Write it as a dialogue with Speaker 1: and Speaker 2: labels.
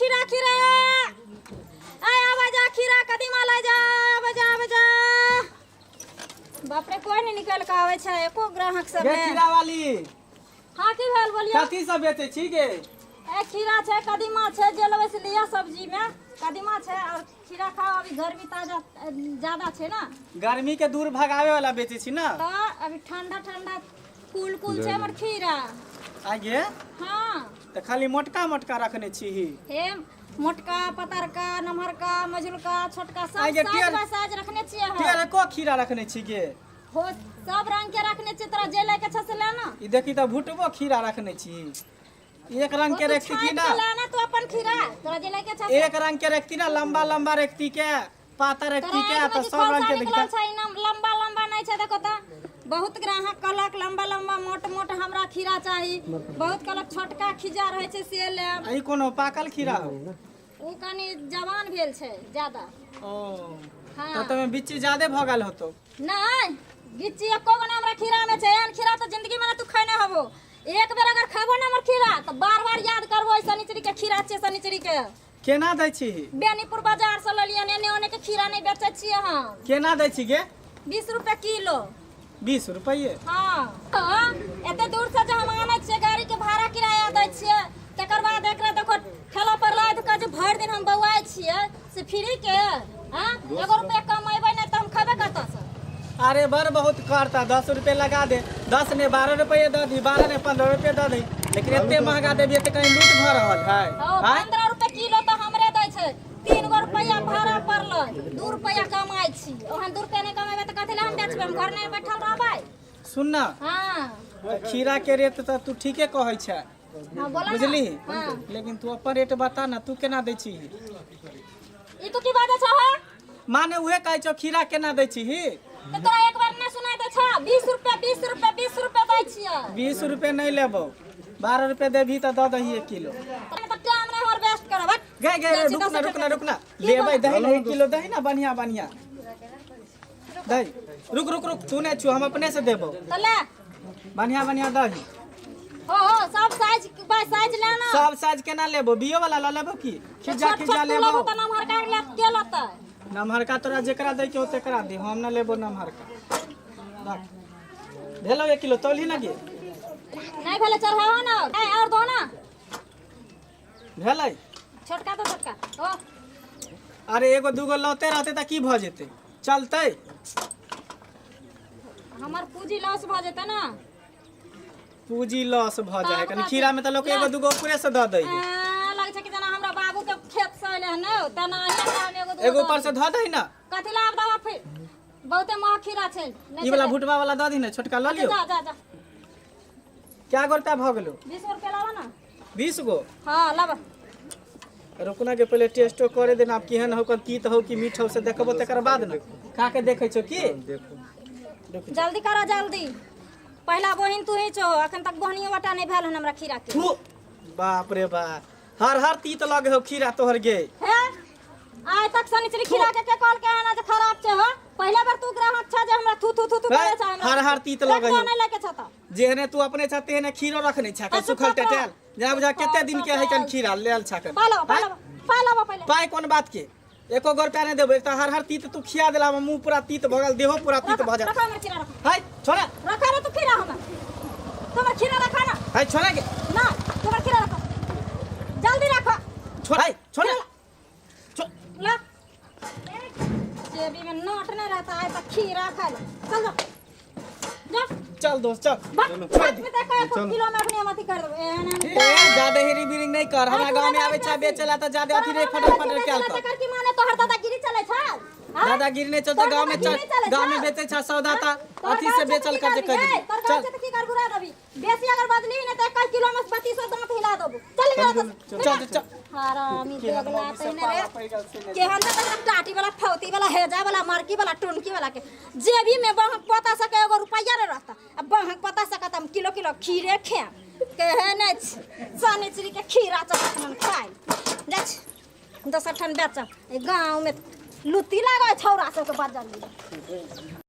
Speaker 1: खीरा खीरा आय आबै जा खीरा कदीमा लै जा आबै जा आबै जा बाप रे कोई नहीं निकल के आबै छै एको ग्राहक सब
Speaker 2: गे
Speaker 1: ने
Speaker 2: खीरा वाली
Speaker 1: हाँ की भेल बोलियो
Speaker 2: कथी सब बेचै छी गे
Speaker 1: ए खीरा छै कदीमा छै जे लेबै से लिअ सब्जी में कदीमा छै और खीरा खाओ अभी गर्मी ताजा ज्यादा छै ना
Speaker 2: गर्मी के दूर भगावे वाला बेचै छी ना
Speaker 1: तो अभी ठंडा ठंडा कुल कुल छै हमर खीरा
Speaker 2: आगे
Speaker 1: हाँ
Speaker 2: तऽ खाली मोटका मोटका रखने छी
Speaker 1: हे मोटका पतरका नमहरका मझुलका छोटका सब
Speaker 2: आगे
Speaker 1: साइज
Speaker 2: टेढ़-
Speaker 1: बाय साइज रखने छियै हम
Speaker 2: तेरह को खीरा रखने छी गे
Speaker 1: हो सब रंग के रखने छियै तोरा जे लैके छौ से ले ना
Speaker 2: ई देखी तऽ भुटबो खीरा रखने छी एक रंग के
Speaker 1: वो तू
Speaker 2: रखती की
Speaker 1: छाँटि
Speaker 2: ना
Speaker 1: के ले ना तू अपन खीरा तोरा जे लैके छौ से
Speaker 2: एक रंग के रखती ना लंबा लंबा रखती के पातर
Speaker 1: तोरा
Speaker 2: रखती के
Speaker 1: आँखिमे
Speaker 2: तऽ
Speaker 1: की
Speaker 2: सब रंग
Speaker 1: खोलसा
Speaker 2: के
Speaker 1: निकलल
Speaker 2: दिखता
Speaker 1: छै इना लंबा लंबा नहि छै देखो तऽ बहुत ग्राहक कहलक लंबा लंबा मोट मोट हमरा खीरा चाही बहुत कहलक छोटका खीजा रहै छै से लेब
Speaker 2: आ ई कोनो पाकल खीरा हो
Speaker 1: ओ कनि जवान भेल छै ज्यादा
Speaker 2: ओ
Speaker 1: हाँ
Speaker 2: तऽ तमे बिच्ची ज्यादे भऽ गेल होतो
Speaker 1: नहि गिच्ची एको गो नहि हमरा खीरामे छै एहन खीरा तऽ जिंदगीमे नहि तू खैने हबो एक बेर अगर खैबो ने हमर खीरा तऽ बार बार याद करबो शनिचरी के खीरा छियै शनिचरी के
Speaker 2: केना दै छी
Speaker 1: बेनीपुर बाजार से ललियन एने ओने के खीरा नहीं बेचै छियै हम
Speaker 2: केना दै छी गे
Speaker 1: 20 रुपए किलो
Speaker 2: 20 रुपये
Speaker 1: हाँ हाँ, एते दूर से जे हम आनै छियै गाड़ी के भाड़ा किराया दै छियै तकर बाद एकरा देखो ठेला पर लादि कऽ जे भरि दिन हम बौआइ छियै से फ्री के हाँ एगो रुपया कमेबै नहि तऽ हम खेबै कतऽसँ
Speaker 2: अरे बड़ बहुत करता 10 रुपये लगा दे 10 ने 12 रुपये दऽ दी 12 ने 15 रुपये दऽ दी लेकिन एते महंगा देबियै तऽ कहीं लूट भऽ रहल है
Speaker 1: हौ
Speaker 2: आँय?
Speaker 1: 15 रुपए किलो तऽ हमरे दै छै 3 गो रुपैआ भाड़ा पड़लै 2 रुपैआ कमाइ छी ओहन 2 रुपैआ नहि कमेबै तऽ कथी लए हम बेचबै हम घर नहि बैठल रहबै
Speaker 2: सुन ना
Speaker 1: हाँ
Speaker 2: तऽ खीरा के रेट तऽ तू ठीके कहै छै
Speaker 1: हाँ बोला ना
Speaker 2: बुझली
Speaker 1: हाँ
Speaker 2: लेकिन तू अपन रेट बता ना तू केना दै छी
Speaker 1: ई तू की बाजै छौ हे
Speaker 2: माने उहे कहै छौ खीरा केना दै छी
Speaker 1: तऽ तोरा एक बार नहि सुनाइ दै छौ 20 रुपए 20 रुपए 20 रुपए दै छियै
Speaker 2: 20 रुपए नहीं लेबो 12 रुपए देबही तऽ दऽ दही एक किलो
Speaker 1: तोरा तऽ टाइम नहि हमर वेस्ट करब हट
Speaker 2: गे गे
Speaker 1: जाइ छी
Speaker 2: रुक ना
Speaker 1: दोसर
Speaker 2: रुक ना
Speaker 1: ठाम।
Speaker 2: रुक ना लेबै दही ने एक किलो दही ना बढ़िया बढ़िया दही रुक रुक रुक तू नहीं छू हम अपने से देबो
Speaker 1: तऽ ले
Speaker 2: बढ़िया बढ़िया दही
Speaker 1: हो हो सब साइज बाय साइज लेना
Speaker 2: सब साइज केना लेबो बियो वाला लऽ लेबो की खिजा
Speaker 1: छोट
Speaker 2: खिजा
Speaker 1: छोट तू
Speaker 2: लेबो
Speaker 1: लेबो तऽ नमहरका ले के लेतै
Speaker 2: नमहरका तोरा जेकरा दै के हो तेकरा दे हम ना लेबो नमहरका रख भेलो एक किलो तौलही ना गे
Speaker 1: नहीं भेलै चढ़ाओ ना ए और दो ना
Speaker 2: भेलै
Speaker 1: छोटका तो छोटका ओ
Speaker 2: अरे एगो दूगो लौते रहते तऽ की भऽ जेतै चलतै
Speaker 1: हमर पूंजी लॉस भऽ जेतै ना
Speaker 2: पूंजी लॉस भऽ जाइ कनि खीरा में तऽ लोक एगो दूगो ऊपरे से दऽ दै
Speaker 1: ए, लगै छै कि जेना हमरा बाबू के खेत से अयलै हन ने तेना ही हमरा हम एगो दूगो
Speaker 2: एगो ऊपर से धऽ दही ना
Speaker 1: कथी ला आब दवा फिर बहुते महग खीरा छै नहि
Speaker 2: ई वाला
Speaker 1: छै
Speaker 2: भुटबा वाला दऽ दही ने छोटका लऽ
Speaker 1: अच्छा,
Speaker 2: लियौ
Speaker 1: जा जा जा
Speaker 2: क्या गो रुपया भऽ गेलो
Speaker 1: 20 रुपया लाबऽ ना
Speaker 2: 20 गो
Speaker 1: हाँ लाबऽ
Speaker 2: रुकना के पहले टेस्टो करे देना आब केहन हो तीत हो कि मीठ हो से देखबो तकर बाद ना खा के देखै छौ की
Speaker 3: देखो
Speaker 1: जल्दी करो जल्दी पहला बहिन तू ही छो अखन तक बहनियो बटा नहीं भेल हन हमरा खीरा के
Speaker 2: थू बाप रे बाप हर हर तीत लगे हो खीरा तोहर गे
Speaker 1: हे आइ तक सनिचरी खीरा के के कहल के हन जे खराब छै हो पहला बार तू ग्राहक छ जे हमरा थू थू थू थू करे छ हमरा
Speaker 2: हर हर तीत लगे
Speaker 1: रखबो
Speaker 2: हो
Speaker 1: नहीं लेके छ त
Speaker 2: जेहने तू अपने छ तेहने खीरो रखने छ
Speaker 1: अच्छा,
Speaker 2: सुखल
Speaker 1: पकड़ो।
Speaker 2: टेटेल जेना बुझा कते दिन के है कन खीरा लेल छ कन
Speaker 1: पालो पालो पालो पहिले
Speaker 2: पाइ कोन बात के एको गो रुपया नहीं देबो एक तऽ हर हर तीत तू खिया देला हमर मुंह पूरा तीत भऽ गेल देहो पूरा तीत भऽ जायत
Speaker 1: रखा हमर खीरा रखा
Speaker 2: है छोड़ा
Speaker 1: रखा रे तू खीरा हमर तोमर खीरा रखा ना
Speaker 2: है छोड़ा के
Speaker 1: ना तोमर खीरा रखा जल्दी रखा
Speaker 2: छोड़ है छोड़ा छोड़
Speaker 1: ला जेबी में नोट नहीं रहता है तो खीरा खा ले चल जा जा
Speaker 2: चल दोस्त चल
Speaker 1: भाग
Speaker 2: छोड़
Speaker 1: में देखो एक किलो में अपने अथी कर देबो एहन एहन
Speaker 2: ए ज्यादा हेरी बिरिंग नहीं कर हमरा गांव में आवे छै बेचे ला त ज्यादा अथी नहीं फटर फटर कैल कर
Speaker 1: कर की माने तोहर दादागिरी चले छै हाँ?
Speaker 2: दादागिरी नहीं चलता
Speaker 1: तोहर
Speaker 2: गांव में
Speaker 1: दादागिरी
Speaker 2: चल
Speaker 1: चलै
Speaker 2: गांव में
Speaker 1: छौ?
Speaker 2: बेचे छै सौदा त
Speaker 1: तोहर
Speaker 2: अथी
Speaker 1: गाँव
Speaker 2: से
Speaker 1: छै
Speaker 2: बेचल
Speaker 1: तऽ
Speaker 2: कर
Speaker 1: की
Speaker 2: जे कह
Speaker 1: करबही?
Speaker 2: देली
Speaker 1: ए, तोहर गाँव
Speaker 2: चल
Speaker 1: छै तऽ की कर घुरा देबही बेसी अगर बजली ने तऽ 21 किलो में 32 दांत हिला देबो चल निकल
Speaker 2: चल चल चल
Speaker 1: हरामी दोगला तहिने रे केहन तऽ तकरा टाटी वाला फौती वाला हेजा वाला मरकी वाला टुनकी वाला के जेबी में बहक पता सके एगो रुपैया नहीं रहता आ बहक पता सकत हम किलो किलो खीरे खाएब केहन अछि सनिचरी के खीरा चलत मन खाइ जाइ छी दोसर ठाम बेचब एहि गाँवमे लुत्ती लागल छौड़ा सबके बजल।